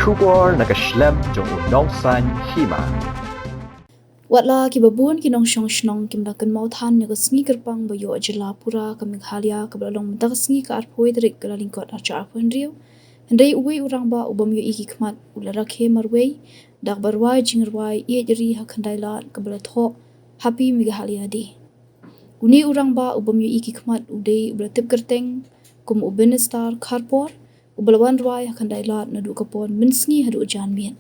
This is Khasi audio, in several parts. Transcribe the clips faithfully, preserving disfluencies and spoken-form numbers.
Khubor na ka shlem jong u nongsan hima. Watla kiba bun ki nongshong shnong kim da kynmaw than ïa ka sngi kyrpang ba ïoh jylla pura ka Meghalaya kaba la long mynta ka sngi ka arphew tarik Kyllalyngkot arhajar arphew hynriew. Hynrei uwei u rangbah u bym ïohi ki khmat u la rakhe marwei da kaba rwai jingrwai ïeit ri ha khyndai lad kaba la thoh Happy Meghalaya Day. Une u rangbah u bym ïohi ki khmat u dei uba la tip kyrteng kum u Binistar Kharpor, uba la wan rwai ha khyndai lad naduh ka por mynsngi haduh janmiet.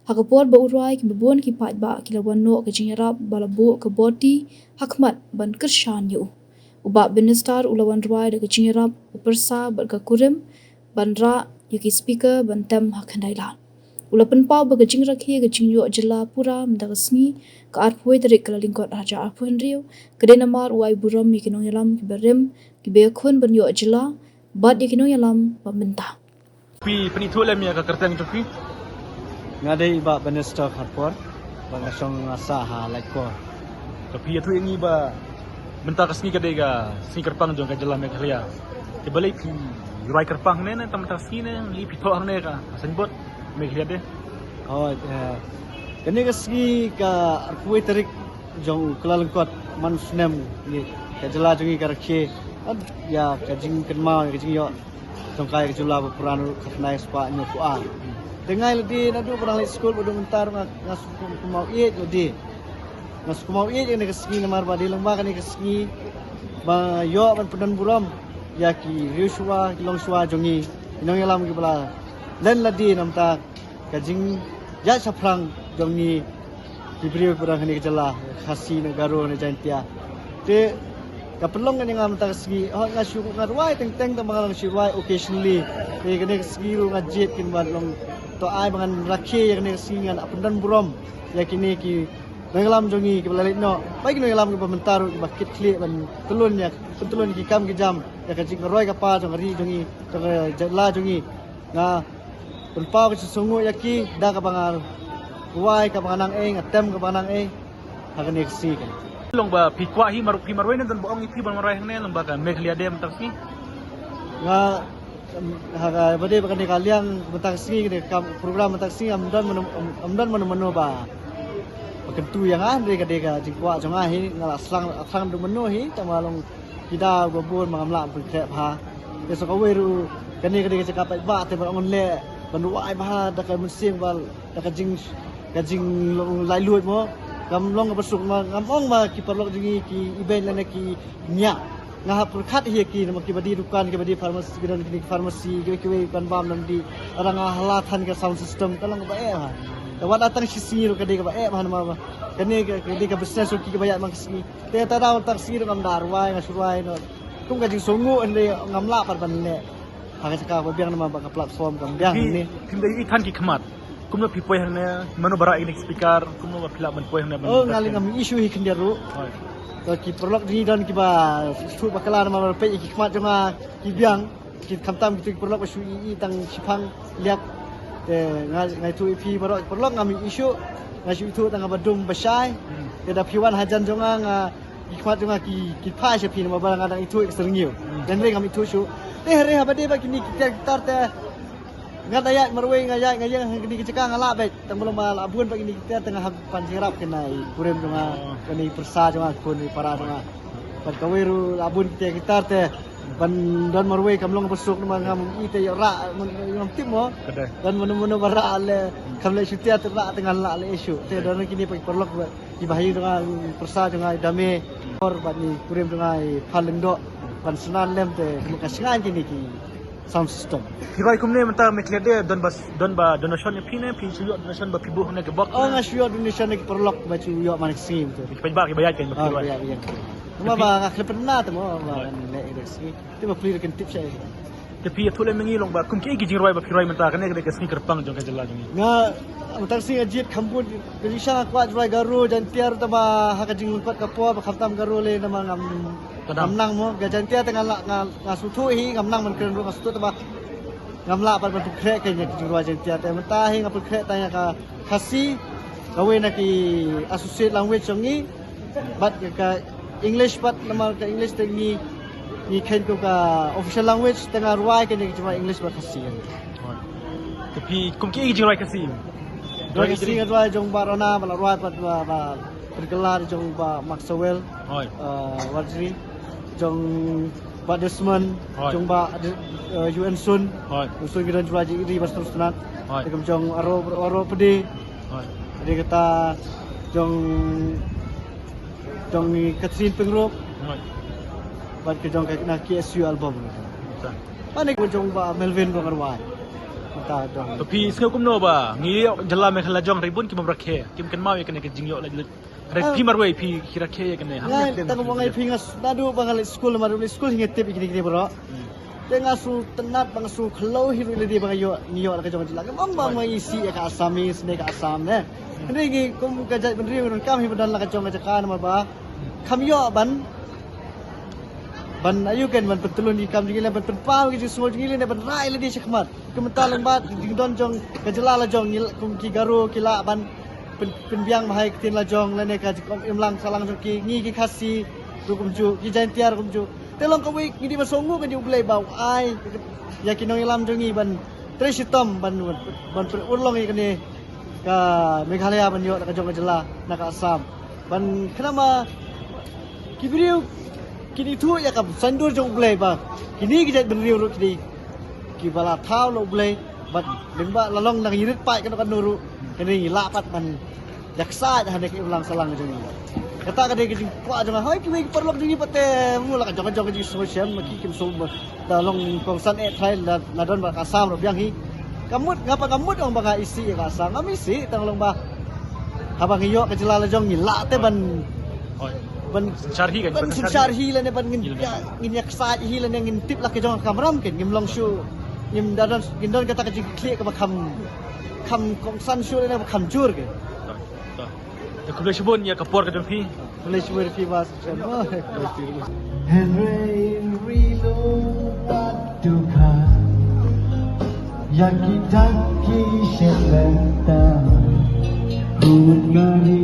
Ha ka por ba u rwai kiba bun ki paidbah ki la wan noh ka jingïarap ba la buh ka boti ha khmat ban kyrshan ïa u. U Bah Binistar u la wan rwai da ka jingïarap u pyrsa bad ka kurim ban rah ïa ki speaker ban tem ha khyndai lad. U la pynpaw ba ka jingrakhe ka jingïoh jylla pura mynta ka sngi ka arphew tarik Kyllalyngkot arhajar arphew hynriew ka dei namar u ai burom ïa ki nongïalam kiba rim kiba ïakhun ban ïoh jylla bad ïa ki nongïalam ba mynta. Phi pynithuh lem ïa ka kyrteng jong phi? Nga dei i Bah Binistar Kharpor, ba nga shong nga sah ha Laitkor. Ka phi ïathuh ïa ngi ba mynta ka sngi ka dei ka sngi kyrpang jong ka jylla Meghalaya. Te balei phi rwai kyrpang ne, ne tang mynta ka sngi ne, lei phi thoh hangne ka signboard Meghalaya Day? Oh, eh, kane ka sngi ka arphew tarik jong u Kyllalyngkot man u snem ngi ka jylla jong ngi ka rakhe ïa ka jingkynmaw ïa ka jingïoh jong ka ïa ka jylla ba pura naduh khatkhyndai spah hynñiewphew ar. Te nga lade naduh ba dang leit skul ba dang mynta ruh nga nga sngewkynmaw ïeit lade. Nga sngewkynmaw ïeit ïa kane ka sngi namar ba dei lyngba kane ka sngi ba ïoh ban pyndon burom ïa ki riewshuwa ki longshuwa jong ngi, ki nongïalam kiba la len lade namar ka jingïaid shaphrang jong ngi ki briew kiba dang ha kane ka jylla Khasi ne Garo ne Jaintia. Te ka pynlong kane nga mynta ka sngi, hooid nga shu nga rwai teng teng tang ba nga long shu rwai occasionally. Te kane ka sngi ruh nga jied kin ban long to ai ba ngan rakhe ïa kane ka sngi ngan ap pyndon burom ïa kine ki nongïalam jong ngi kiba la leit noh, ba ki nongïalam kiba mynta ruh kiba kit khlieh ban tylun ïa, ban tylun ki kam ki jam ïa ka jingroi ka par jong ka ri jong ngi, jong ka jylla jong ngi. Nga pynpaw ka jingsngewnguh ïa ki da kaba nga rwai kaba nga nang ei, nga tem kaba nga nang ei ha kane ka sngi. Long ba phi kwah hi mar, phi marwei ne don ba ong ïa phi ban marwei hangne long ba ka Meghalaya Day mynta ka sngi? Nga, em, ha kaba dei ba kane ka liang mynta ka sngi, kane ka kam program mynta ka sngi, ym don mano, ym, ym don mano mano ba ba kyntu ïa nga, hynrei ka dei ka jingkwah jong nga hi, nga la sdang, sdang da mano hi, tang ba long ki daw ba bun ba ngam lah ban pynkhreh bha. Te sa kawei ruh kane ka dei ka jaka paidbah te ban ong leh ban rwai bha da ka mynsiem ba da ka jing, ka jinglong laitluid mo. Kam long kaba suk ma ngam ong ba ki paralok jong ngi ki ibeiñ lane ki ñiah. Nga hap pyrkhat hi ïa ki namar kiba die dukan, kiba die pharmacy, kiba don kine ki pharmacy, kiwei kiwei ban bam don die. Lada nga hala than ka sound system ka long kaba eh bha. Te wat la tang shi sngi ruh ka dei kaba eh bha namar ba kane ka, ka dei ka business jong ki kaba ïaid man ka sngi. Te ta daw tang sngi ruh ngam da rwai, nga shu rwai noh. Kum ka jingsngewnguh hynrei ngam lah pat ban leh ha ka jaka ba biang namar ba ka platform kam biang. Phi, ne phim da ïohi than ki khmat. Kumno phi poi hangne, mano ba rah ïa kine ki speaker, kumno ba phi lah ban poi hangne ban. Oh, nga lei ngam ïohi shuh hi khyndiat ruh. Hooid. Te ki paralok jong ngi don kiba shu bakla namar ba peit ïa ki khmat jong nga ki biang. Ki khamtam kito ki paralok ba shu ïohi tang shiphang liat. Te nga, nga ithuh ïa phi baroh ki paralok ngam ïohi shuh. Nga shu ithuh tang ba dum ba shai. Hmm. Te da phi wan hajan jong nga, nga ki khmat jong nga ki, ki phai sha phi namar ba nga dang ithuh ïa ka syrngiew. Hmm. Hynrei ngam ithuh shuh. Te hynrei haba dei ba kine ki tiar ki tar te nga da ïaid marwei, nga ïaid nga ïeng ha kine ki jaka nga lah beit. Tang ba long ba la bun ba kine ki tiar te nga hap ban jingïarap kane i kurim jong nga, oh, kane i pyrsa jong nga, khun i para jong nga. Bad kawei ruh la bun ki tiar ki tar te ban don marwei kam long ba suk namar ngam i te ïa rah, ngam tip mo. Ka dei. Don mano mano ba rah le, kam leh shuh tiar te rah te ngan lah leh shuh. Te don kine pa ki paralok ba kiba ha ïing jong nga, pyrsa jong nga i Dame Hor bad i kurim jong nga i Pha Lyngdoh ban snan lem te ka shngaiñ kine ki sound system. Phi rwai kumne mynta Meghalaya Day don ba, don ba donation ïa phi ne phi shu ïoh donation ba phi buh hangne ki box? Oh, nga shu ïoh donation na ki paralok ba shu ïoh man ka sngi mynta. Ki paidbah kiba ïaid kan ba phi rwai. Oh, kiba ïaid, ïaid. Namar ba nga khlem pynbna te mo ba ngan leh ïa ka sngi. Te ba phi ruh kin tip sha. Te phi ïathuh lem ïa ngi long ba kum kiei ki jingrwai ba phi rwai mynta, kane ka dei ka sngi kyrpang jong ka jylla jong ngi. Nga mynta ka sngi nga jied kham bun, ka jingshisha nga kwah rwai Garo, Jaintia ruh tang ba ha ka jinglyngkot ka por ba khamtam Garo lei namar ngam, ngam nang mo. Ka Jaintia te nga la, nga, nga sngewthuh hi, ngam nang ban kren ruh nga sngewthuh tang ba ngam lah pat ban pynkhreh ka jingrwai Jaintia te mynta hi nga pynkhreh tang ïa ka Khasi, kawei na ki associate language jong ngi. Bad ka English pat namar ka English te ngi, ngi kheiñ ko ka official language, te nga rwai kane ka jingrwai English bad Khasi. Phi kum ki jingrwai Khasi. Rwai Khasi nga rwai jong Bah Rona, ba la rwai pat ba, ba pynkylla jong Bah Maxwell. Hoi. Uh, Warjri, jong Bah Desmond, hoi, jong Bah, uh, U N Sun. Hoi. U Sun ki don jingrwai jingri ba sngewtynnat. Hoi. Te kum jong Aro, Aro Pde. Hoi. Te kata jong, jong Catherine Pyngrope. Hoi. Bad ka jong ka na K S U album. Sa. Ba ne ka jong Bah Melvin ba nga rwai. Kata jong. To phi sngew kumno ba ngi ïoh jylla Meghalaya jong ri bun kim rakhe, kim kynmaw ïa kane ka jingïoh la jylla. Re phi marwei phi ki rakhe ïa kane. Ngai tang ba ngai phi ngas nadu ba ngai skul, marwei skul hi nga tip ïa kine kine baroh. Hmm. Te nga sngewtynnat ba nga sngewkhlaw hi ruh lade ba nga ïoh, ngi ïoh la ka jong ka jylla. Ka mong ba ma isi ïa ka Assamese ne ka Assam ne. Hmm. Kane ngi kum ka jaitbynriew ngi donkam hi ba don la ka jong ka jaka namar ba kham ïoh ban, ban ayu ken ban pyntylun ïa ki kam jong ngi lane ban pynpaw ïa ki jingsngew jong ngi lane ban rai lade shakhmat. Kumta lyngba jingdon jong ka jylla la jong ngi kum ki Garo ki lah ban pyn, pynbiang bha ïa ka ktien la jong lane ka jingim lang sahlang jong ki, ngi ki Khasi ruh kumjuh, ki Jaintia ruh kumjuh. Te long kawei ngi dei ban sngewnguh ïa U Blei ba u ai ïa ki nongïalam jong ngi ban trei shitom ban, ban, ban pynurlong ïa kane ka Meghalaya ban ïoh na ka jong ka jylla na ka Assam. Ban khnang ma ki briew kin ithuh ïa ka saiñdur jong U Blei ba kine ki jaitbynriew ruh ki dei kiba la thaw la U Blei, bad lyngba la long na ka rit paid kano kano ruh kane ngi lah pat ban ïaksaid ha kane ka imlang sahlang jong ngi. Kata ka dei ka jingkwah jong nga. Hoi kiwei ki paralok jong ngi pat te, mut la ka jong ka jong ka jingsngewshem, ma ki kim sngewshem ba da long kongsan eh trai la, la don bad ka Assam ruh biang hi. Ka mut, nga pat ka mut ong ba nga isih ïa ka Assam, ngam isih tang long ba haba ngi ïoh ka jylla la jong ngi lah te ban, ban synshar hi kan, ban synshar hi lane ban ngin ïa, ngin ïaksaid hi lane ngin tip la ka jong ka kamram kan, ngim long shuh, ngim da don, ngin don kata ka jingkitkhlieh kaba kham, kham kongsan shuh lane ba kham jur kan. To, to. Te khublei shibun ïa ka por ka jong phi. Khublei shibun ïa phi ba shisien. Hynrei ri lum bad dukha ïa kita ki shlem ta. Kut nga ri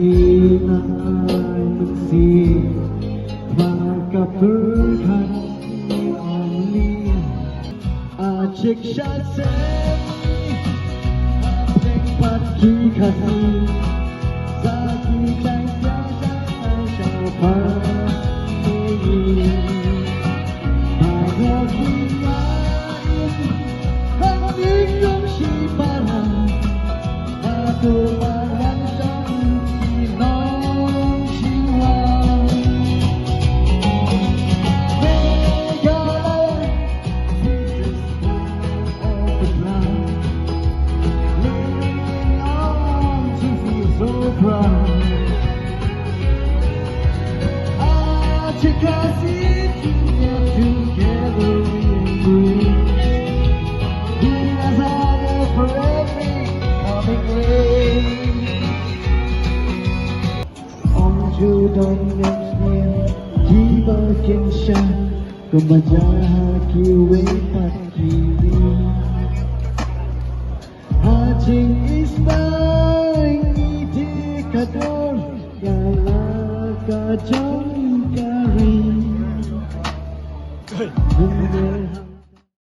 nang ai mynsiem ba ka pyrkhat ong li. A chik sha se peng pat ki Khasi. Sa ki chai chai chai chai chai pa. Ba go ki ya in. Ba ni yong shi para. Ba tu ba wan shang ki nong shi wa. Meghalaya. Ong ju don ngam sngewthuh kiba kin sha. Kumba jia ha kiwei pat ki ri. Ha jingïasyrdoh ngi dei ka dor ka la ka jia.